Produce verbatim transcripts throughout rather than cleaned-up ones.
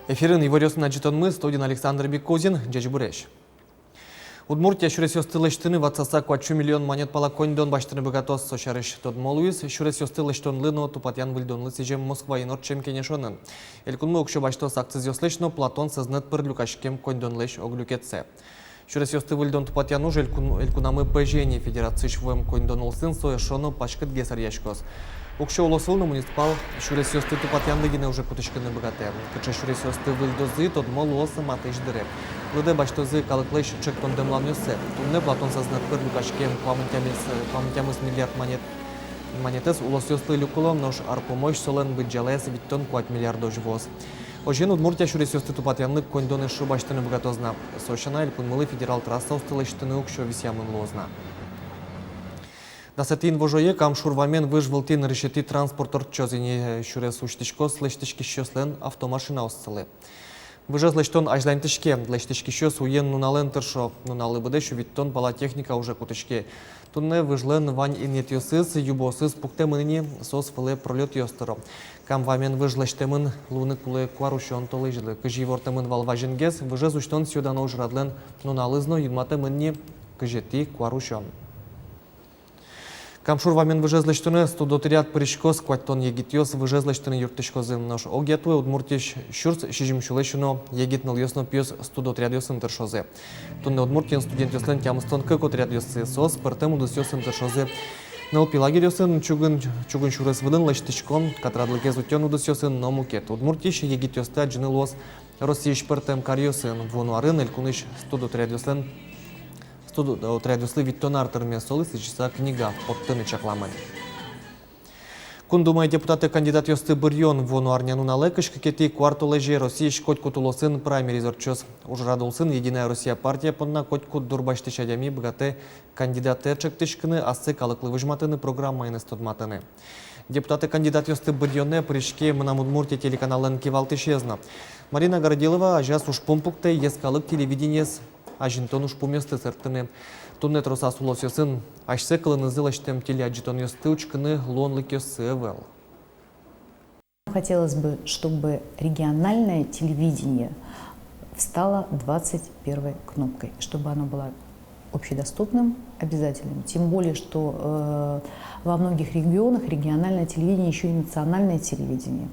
Эфирын иворъёсын ӝытонмы, студиын Александр Бекузин. Ӟечбуресь! Удмуртия сюресъёсты лэсьтыны ватсаса куать сю миллион манет пала коньдон басьтыны быгатоз. Со сярысь тодмо луиз сюресъёсты лэсьтонлы но тупатъян-выльдонлы сӥзем Москваын ортчем кенешонын. Элькунмы уксё басьтоз акцизъёслэсь но Платон сӧзнэт пыр люкаськем коньдонлэсь ог люкетсэ. Сюресъёсты выльдон-тупатъян уж элькун-, элькунамы пӧзе ини. Федерациысь вуэм коньдон улсын со эшшо но паськытгес ӧръяськоз. Уксё улосвыл но муниципал сюресъёсты тупатъянлы гинэ уже кутӥськыны быгатэ. Кыӵе сюресъёсты выльдозы, тодмо луоз матысь дыре. Лыдэ басьтозы калыклэсь ӵектон-дэмланъёссэ. Туннэ Платон сӧзнэт пыр люкаськем куамын тямыс, куамын тямыс миллиард манет, манетэз улосъёслы люкыло, нош ар пумозь солэн быдӟалаез витьтон куать миллиардозь вуоз. Озьыен, Удмуртия сюресъёсты тупатъянлы коньдон эшшо басьтыны быгатоз на. Со сяна, элькунмылы федерал трассаосты лэсьтыны уксё висъямын луоз на. Дасэтӥ инвожое Кам шур вамен выж вылтӥ нырысетӥ транспорт ортчоз ини. Сюрес усьтӥськоз лэсьтӥськисьёслэн автомашинаоссылы. Выжез лэсьтон азьланьтӥське. Лэсьтӥськисьёс уен-нуналэн тыршо. Нуналлы быдэ сю витьтон пала техника уже кутӥське. Туннэ выжлэн вань инъетъёсыз, юбоосыз пуктэмын ини, соос вылэ пролётъёс тыро. Кам вамен выж лэсьтэмын луыны кулэ куарусён толэзьлы. Кызьы ивортэмын вал вазенгес, выжез усьтон сӥё-дано ужрадлэн нуналыз но юнматэмын ини, кызетӥ куарусён. Кам шур вамен выжез лэсьтыны студотряд пыриськоз. Куатьтон егитъёс выжез лэсьтыны юрттӥськозы. Нош огъя туэ Удмуртиысь сюрс сизьым сюлэсь уно егит нылъёс но пиос студотрядъёсын тыршозы. Туннэ Удмуртиын студентъёслэн тямыстон кык отрядъёссы, соос пӧртэм удысъёсын тыршозы. Нылпи лагерьёсын, чугун, чугун сюрес вылын лэсьтӥськон, катрадлыкез утён удысъёсын но мукет. Удмуртиысь егитъёсты адӟыны луоз Россиысь пӧртэм каръёсын. Вуоно арын элькунысь студотрядъёслэн, студотрядъёслы витьтон ар тырме, солы сӥзьыса книга поттыны чакламын. Кун Думае депутатэ кандидатъёсты быръён. Вуоно арнянуналэ, кызь кыкетӥ куартолэзе, Россиысь котькуд улосын праймериз ортчоз. Ужрад улсын «Единая Россия» партия понна котькуд дурбасьтӥсь адями быгатэ кандидатэ ӵектӥськыны, ассэ калыклы возьматыны, программаеныз тодматыны. Депутатэ кандидатъёсты быръёнэ пыриське «Мынам Удмуртие» телеканаллэн кивалтӥсез но. Марина Городилова азяз ужпум пуктэ йӧскалык телевидениез азинтон ужпумъёсты сэрттыны. Туннэ тросаз улосъёсын асьсэ кылынызы лэсьтэм телеадӟытонъёсты учкыны луонлыкъёссы ӧвӧл. Хотелось бы, чтобы региональное телевидение встало двадцать первой кнопкой, чтобы оно было общедоступным, обязательным. Тем более, что, э, во многих регионах региональное телевидение ещё и национальное телевидение.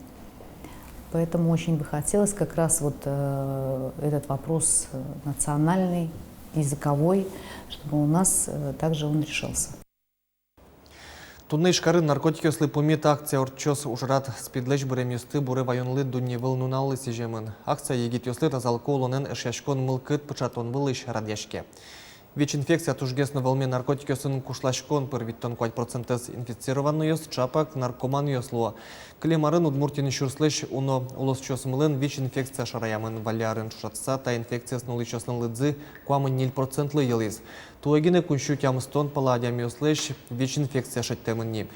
Поэтому очень бы хотелось как раз вот, э, этот вопрос, э, национальный, языковой, чтобы у нас, э, также он решался. Туннэ Ижкарын наркотикъёслы пумит акция ортчоз. Ужрад СПИДлэсь быремъёсты буре ваёнлы дунневыл нуналлы сӥземын. Акция егитъёслы тазалыко улонэн эшъяськон мылкыд пыӵатон вылысь радъяське. ВИЧ-инфекция тужгес но вӧлме наркотикъёсын кушласькон пыр. Витьтон куать процентэз инфицированнойёс ӵапак наркоманъёс луо. Кылем арын Удмуртиын сюрслэсь уно улосчиосмылэн ВИЧ-инфекция шараямын. Валлё арын ӵошатыса, та инфекциез нуллӥсьёслэн лыдзы куамын ньыль процентлы йылӥз. Туэ гинэ куинь сю тямыстон пала адямиослэсь ВИЧ-инфекция шедьтэмын ни.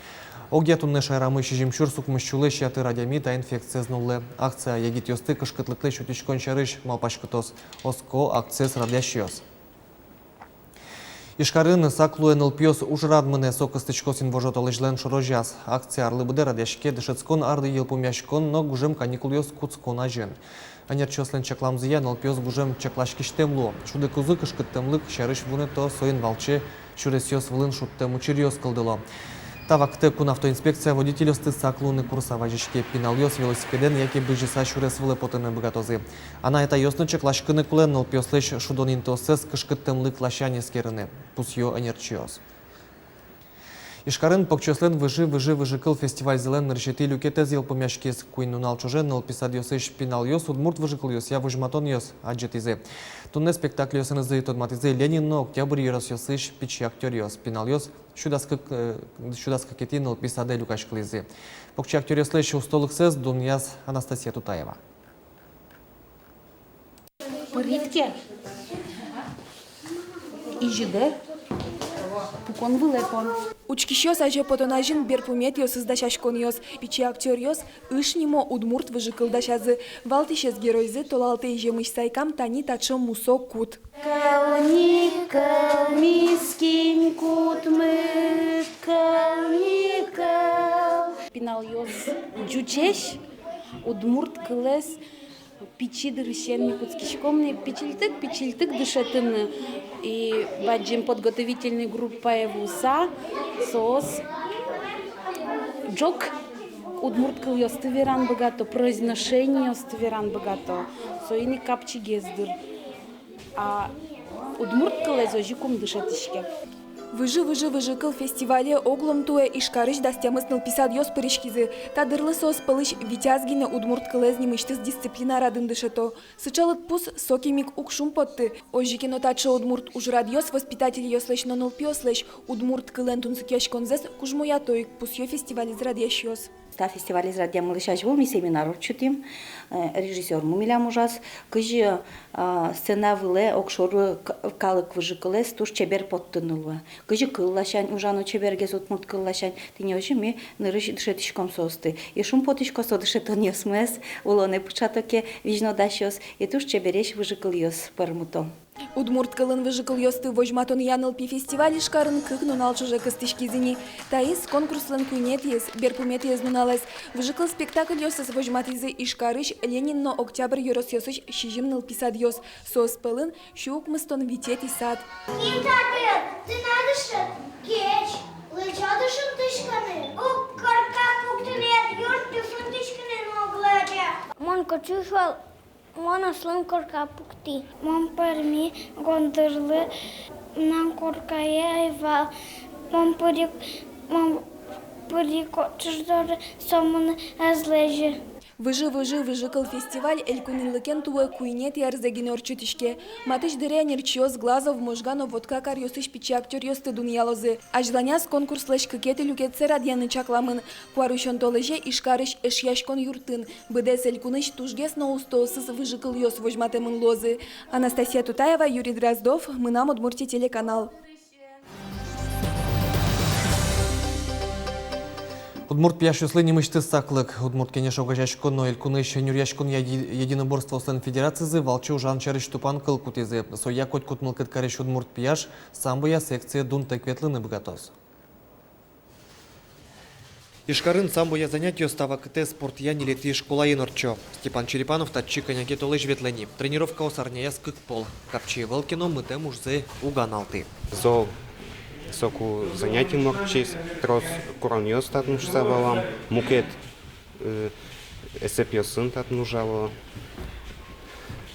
Огъя туннэ шаерамы сизьым сюрс укмыс сюлэсь ятыр адями та инфекциез нуллэ. Акция егитъёсты кышкытлыклэсь утиськон сярысь малпаськытоз, оско акциез радъясьёс. Ижкарын «Сак луэ, нылпиос» ужрад мынэ. Со кыстӥськоз инвожо толэзьлэн шорозяз. Акция арлы быдэ радъяське дышетскон ар йылпумъяськон но гужем каникулъёс кутскон азьын. Ӧнерчиослэн чакламзыя, нылпиос гужем чакласькисьтэм луо. Шудыкузы кышкыттэмлык сярысь вунэто, соин валче сюресъёс вылын шудтэм учыръёс кылдыло. Та вакытэ кун автоинспекция водительёсты сак луыны курыса вазиське. Пиналъёс велосипедэн яке бызьыса сюрес вылэ потыны быгатозы. Анай-атайёс но чакласькыны кулэ, нылпиослэсь шудон интыоссэс кышкыттэмлык ласянь эскерыны, пусъё ӧнерчиос. Ижкарын покчиослэн «Выжы, выжы, выжыкыл» фестивальзылэн нырысетӥ люкетэз йылпумъяськиз. Куинь нунал ӵоже нылпи садъёсысь пиналъёс удмурт выжыкылъёсъя возьматонъёс адӟытӥзы. Туннэ спектакльёсынызы тодматӥзы Ленин но Октябрь ёросъёсысь пичи актёръёс. Пиналъёс сю дас кык, э, сю дас кыкетӥ нылпи садэ люкаськылӥзы. Покчи актёръёслэсь устолыксэс дунъяз Анастасия Тутаева. Пырид ке, изьыд-а? Пукон вылэ пон. Учкисьёс азе потон азьын берпуметӥосыз дасяськонъёс. Пичи актёръёс «Ыж» нимо удмурт выжыкыл дасязы. Валтӥсез геройзы толалтэ иземысь сайкам тани таӵе мусо кут. Кӧлни кӧл, мискинь кутмы, кӧлни кӧл. Пиналъёс ӟучесь удмурт кылэз пичи дырысен ми кутскиськом ни пичильтык-пичильтык дышетыны. И бадӟым подготовительной группае вуыса соос ӝог удмурт кылъёсты вераны быгато, произношениосты вераны быгато. Соин ик капчигес дыр. А удмурт кылэз озьы ик ум дышетӥське. «Выжы-выжы выжыкыл» фестивале оглом туэ Ижкарысь дас тямыс нылпи садъёс пыриськизы. Та дырлы соос пӧлысь витяз гинэ удмурт кылэз нимысьтыз дисциплина радын дышето. Сыӵе лыдпус сокем ик уг шумпотты. Озьы ке но, таӵе удмурт ужрадъёс воспитательёслэсь но нылпиослэсь удмурт кылэн тунсыкъяськонзэс кужмоято ик, пусъё фестивалез радъясьёс. Та фестивалез радъямылысь азьвыл ми семинар ортчытӥм, э, режиссёрмы милям ужаз, кызьы, а, сцена вылэ огшоры к-, калык выжыкылэз туж чебер поттыны луэ. Кызьы кыл ласянь ужано чебергес удмурт кыл ласянь, тӥни озьы ми нырысь дышетӥськом соосты. И шумпотӥсько, со дышетонъёсмес улонэ пыӵато ке визьнодасьёс, и туж чебересь выжыкылъёс пӧрмыто. Удмурт кылын выжыкылъёсты возьматонъя нылпи фестиваль Ижкарын кык нунал ӵоже кыстӥськиз ини. Таиз конкурслэн куинетӥез, берпуметӥез нуналэз. Выжыкыл спектакльёссэс возьматӥзы Ижкарысь Ленин но Октябрь ёросъёсысь сизьым нылпи садъёс. Соос пӧлын сю укмыстон витетӥ сад. Ин татын, тынад дышет, кеч, лыдӟо дышетӥськыны. Уг корка пуктыны, юртты шунтӥськыны но уг лыдӟы. Мон кочу шуал. Мон аслым корка пуктӥ. Мон пӧрми гондырлы, мынам коркае ӧй вал. Мон пыри, мон пыри кочыш доры, со мыным ӧз лэзьы. «Выжы-выжы выжыкыл» фестиваль элькунлыкен туэ куинетӥ арзэ гинэ ортчытӥське. Матысь дыре ӧнерчиос Глазов, Можга но Вотка каръёсысь пичи актёръёсты дунъялозы. Азьланяз конкурслэсь кыкетӥ люкетсэ радъяны чакламын. Куарусён толэзе Ижкарысь Эшъяськон юртын быдэс элькунысь тужгес но устоосыз выжыкылъёс возьматэмын луозы. Анастасия Тутаева, Юрий Дроздов, «Мынам Удмуртие» телеканал. Удмурт пияшъёслы нимысьтыз саклык. «Удмурт кенеш» огазеяськон но элькунысь нюръяськонъя еди-, единоборствоослэн федерацизы валче ужан сярысь тупан кыл кутӥзы. Соя котькуд мылкыд карись удмурт пияш самбоя секцие дунтэк ветлыны быгатоз. Ижкарын самбоя занятиос та вакытэ спортъя ньылетӥ школаын ортчо. Степан Черепанов татчы кӧня ке толэзь ветлэ ни. Тренировкаос арняяз кык пол. Капчи ӧвӧл ке но, мытэм ужзэ уг аналты. Зол соку занятиын ортчиз, трос куронъёс татын шуса валам, мукет, э, эсэпъёсын татын ужало.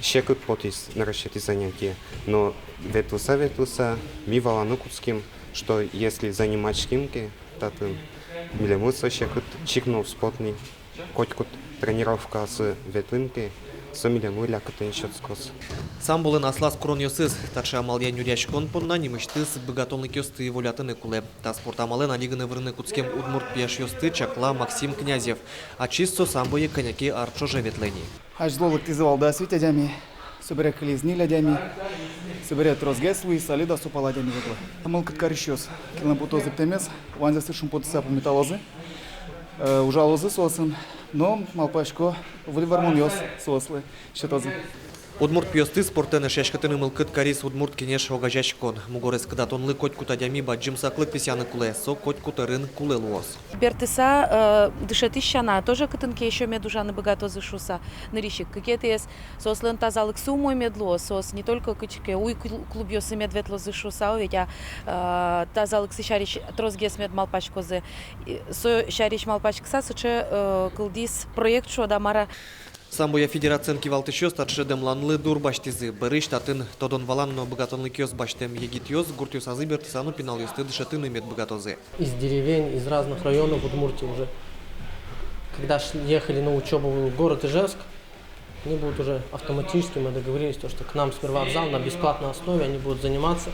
Секыт потӥз нырысетӥ занятие. Но ветлыса, ветлыса, ми валаны кутским, что если заниматьским ке татын, милемлы со секыт чик но уз поты ни. Котькуд тренировкаосы ветлӥм ке, со милемлы лякытэн сётскоз. Самболэн аслаз куронъёсыз. Таӵе амалъя нюръяськон понна нимысьтыз быгатонлыкъёсты волятыны кулэ. Та спорт амалэн али гинэ вырыны кутскем удмурт пияшъёсты чакла Максим Князев. Ачиз со самбое кӧня ке ар ӵоже ветлэ ни. Азьло лыктӥзы вал дас вить адями, собере кылиз ньыль адями, собере тросгес луиз, али дасо пала адями ветлэ. Мылкыд карисьёс, кинлэн потоз лыктэмез, ваньзэс шумпотыса пумиталозы, э, ужалозы соосын, но, малпасько, выль вормонъёс соослы сётозы. Удмурт пиосты спортэн эшъяськытыны мылкыд кариз «Удмурт кенеш» огазеяськон. Мугорез кыдатонлы котькуд адями бадӟым саклык висъяны кулэ, со котькуд ӧрын кулэ луоз. Бертыса, э, дышетӥсь сяна, тоже кытын ке ещё мед ужаны быгатозы шуса. Нырысь ик, кыкетӥез, соослэн тазалыксы умой мед луоз, соос не только кытчы ке уй клу-, клубъёсы мед ветлозы шуса, ведь, а, э, тазалыксы сярысь тросгес мед малпаськозы. И со сярысь малпаськыса, сыӵе, э, кылдӥз проект, шуод-а, мар-а. Самбоя федерациен кивалтӥсьёс таӵе дэмланлы дур басьтӥзы. Бӧрысь татын тодон-валан но быгатонлыкъёс басьтэм егитъёс гуртъёсазы бертыса но пиналъёсты дышетыны мед быгатозы. Из деревень, из разных районов Удмуртии уже, когда ш-, ехали на учёбу в город Ижевск, они будут уже автоматически, мы договорились, то, что к нам сперва в зал на бесплатной основе они будут заниматься.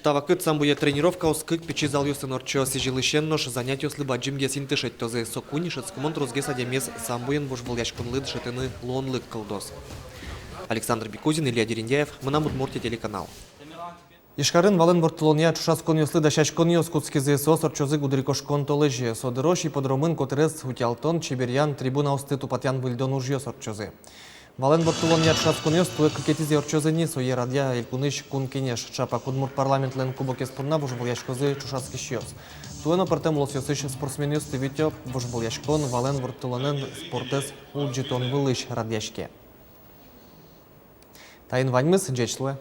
Та вакыт самбоя тренировкаос кык пичи залъёсын ортчо. Сӥзьылысен нош занятиослы бадӟымгес инты шедьтозы. Соку ни шӧдскымон тросгес адямиез самбоен вожвылъяськонлы дышетыны луонлык кылдоз. Александр Бекузин, Илья Дерендяев, «Мынам Удмуртие» телеканал. Ижкарын валэн ворттылонъя ӵошатсконъёслы дасяськонъёс кутскизы. Соос ортчозы гудырикошкон толэзе. Со дырозь ипподромын котырез утялтон, чеберъян, трибунаосты тупатъян-выльдон ужъёс ортчозы. Валэн ворттылонъя ӵошатсконъёс туэ кыкетӥзэ ортчозы ни. Сое радъя Элькунысь Кун Кенеш. Ӵапак удмурт парламентлэн кубокез понна вожвылъяськозы ӵошатскисьёс. Туэ но пӧртэм улосъёсысь спортсменъёсты витё. Вожвылъяськон валэн ворттылонэн спортэз улӟытон вылысь радъяське. Таин ваньмыз. Ӟеч луэ.